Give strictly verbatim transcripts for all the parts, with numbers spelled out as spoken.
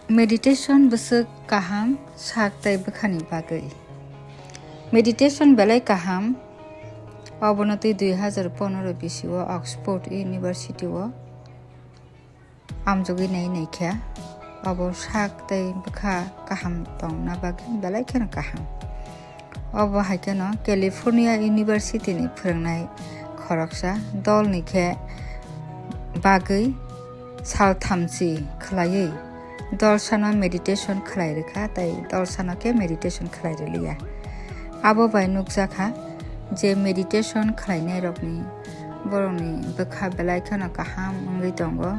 Meditation bwswk kaham sak tei bwkhani bagwi. Meditation belai kaham, obono twi dui hazar pondro bisio Oxford University o amjogwi nai naikha. Obo sak tei bwkha kaham tongna bagwi belai kheno kaham. Obo hai kheno California University ni phwrwngnai khoroksa dolni khe bagwi salthamchi khwlaiwi dolsano meditation khwlai rwkha tei dolsano khe meditation khwlai rwliya. Abo bai nukjakha je meditation khwlainairokni borokni bwkha belai kheno kaham wngwi tongo,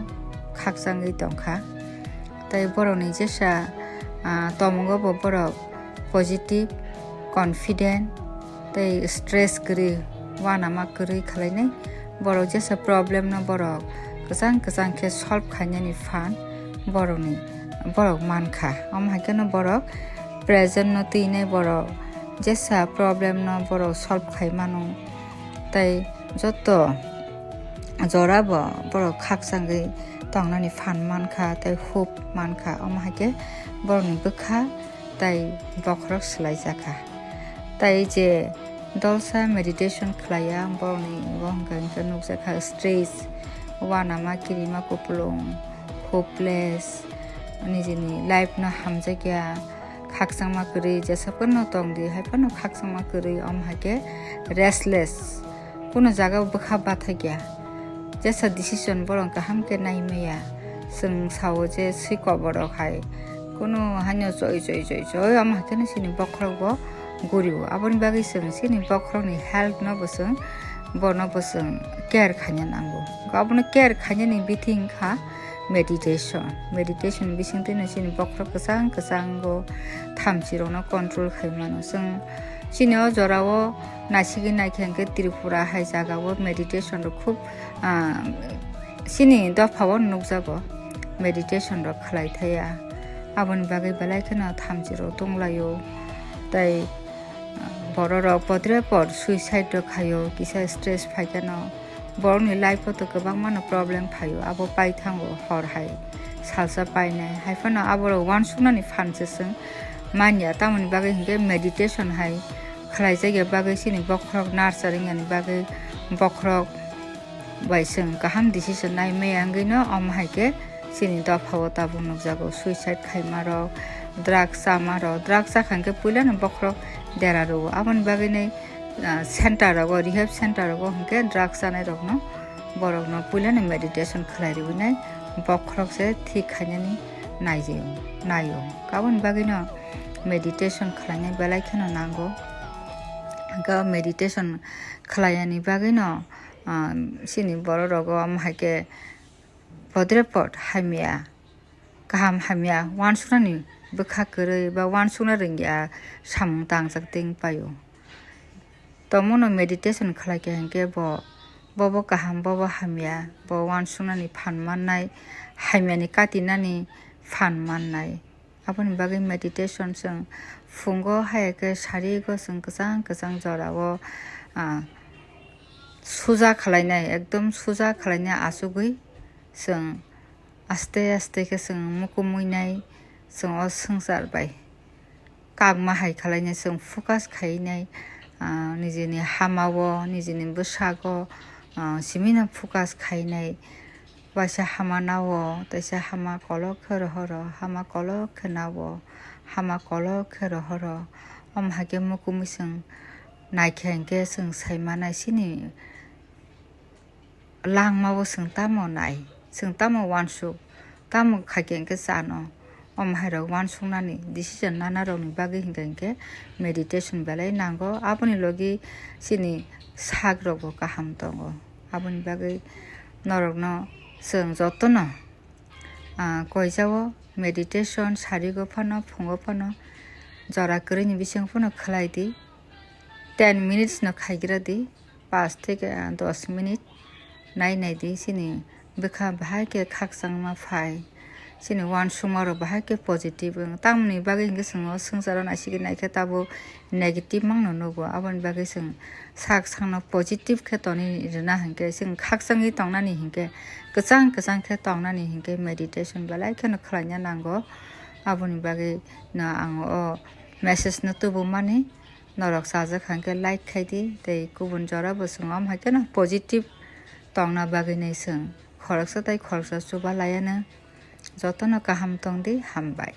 khakchangwi tongkha. Tei borokni jesa, ah, tomungo bo borok positive, confident tei stress kwrwi, uanama kwrwi khwlainai. Borok jesa problem no borok kwchang kwchang khe solve khainani phan borokni, borok mankha. Omo hai kheno borok present no twinai, borok jesa problem no borok solve khai mano. Tei joto jora bo borok khakchangwi tongnani phan mankha tei hope mankha, omo hai khe borokni bwkha tei bokhorok swlaijakha. Tei je dolsa meditation khwlaiya, borokni bo hwnkha hwnkhe nukjakha stress, uanama, kirima, kupulung, hopeless, nijini life no hamjakya, khakchangma kwrwi, jesa phano tongdi, hai phano khakchangma kwrwi, omo hai khe restless. Kuno jaga o bwkha bathakya. Jesa decision borok kaham khe nai maya. Chwng sao je swi koborok hai. Kuno haino choi choi choi choi omo hai kheno chini bokhorok bo gurio. Aboni bagwi chwng chini bokhorokni health no bo chwng, bono bo chwng care khaina nango. Abono care khainani bithi wngkha meditation. Meditation bisingtwi no chini bokhorok kwchang kwchango thamchi rokno control khai mano. Chwng chini o jora o naisingwi naikhe hwnkhe Tripura hai jaga o meditation rok khub, ah, chini dopha o nukjago meditation rok khwlai thaya. Aboni bagwi belai kheno thamchi rok tonglaio. Tei, ah, borok rok podre pod suicide rok khaio, kisa stress phai kheno. Borokni life o to kwbangma no problem phaio, abo paithango hor hai salsa painai, hai phano aborok uansuknani phan se chwng manya, tamoni bagwi hinkhe meditation hai khlaijakya bagwi chini bokhorok nurture wngyani bagwi bokhorok bai chwng kaham decision nai maya wngwi no omo hai khe chini dopha o tabuk nukjago suicide khaima rok, drugs chama rok, drugs chakha hinkhe puilano bokhorok dera rwo, aboni bagwi nai ah, center rogo, rehab center rogo hinkhe drugs chanai rokno, borokno puilano meditation khlai rwinai bokhorok se thik khainani naijio, naio. Aboni bagwino meditation khlainai belai kheno nango. Hinkhe o meditation khlaiyani bagwino, ah, chini borok rogo omo hai khe podre pod hamya, kaham hamya, uansuknani bwkha kwrwi ba uansukna rwngya samung tangjak tei wngpaio. Tongmano meditation khlaikha hinkhe bo, bobo kaham, bobo hamya, bo uansuknani phan mannai, hamyani katinani phan mannai. Aboni bagwi meditation chwng phungo haya khe sarigo chwng kwchang kwchang jorao, ah, suja khlainai, ekdom suja khlainai achugwi chwng aste aste khe chwng mukumui nai, chwng o swngchar bai kakma hai khlainai, chwng focus khainai, ah, nijini hamao, nijini bwsago, ah, simino focus khainai. Waisa hama nao, teisa hama kolok khe rohoro, hama kolok khe nao, hama kolok khe rohoro. Omo hai khe mukumui chwng naikhe hinkhe chwng sai manai chini langmao chwng tamo nai, chwng tamo uansuk, tamo khaikhe hinkhe chano. Omo hai rok uansuknani decision nana rokni bagwi hinkhe hinkhe meditation belai nango. Aboni logi chini sak rokbo kaham tongo. Aboni bagwi norokno chwng jotono, ah, koijao meditation sarigo phano, phungo phano, jora kwrwini bisingo phano khlai di. Ten minutes no khaigra di, paanch theke, ah, dos minute nai nai di, chini bwkha bahai khe khakchangma phai. Chini uansukma rok bahai khe positive wng. Tamoni bagwi hinkhe chwng o swngcharo naisingwi naikhe tabuk negative mangno nugo. Aboni bagwi chwng sak sakno positive khe tonwi rwna hinkhe, chwng khakchangwi tongnani hinkhe, kwchang kwchang khe tongnani hinkhe meditation belai kheno khlaina nango. Aboni bagwi no ang o message no tubumani, norok chajak hwnkhe like khai di, tei kubun jora bo chwng om hai kheno positive tongna bagwi nai chwng khoroksa tei khoroksa chuba laiya no. Jotono kaham tong di, hambai.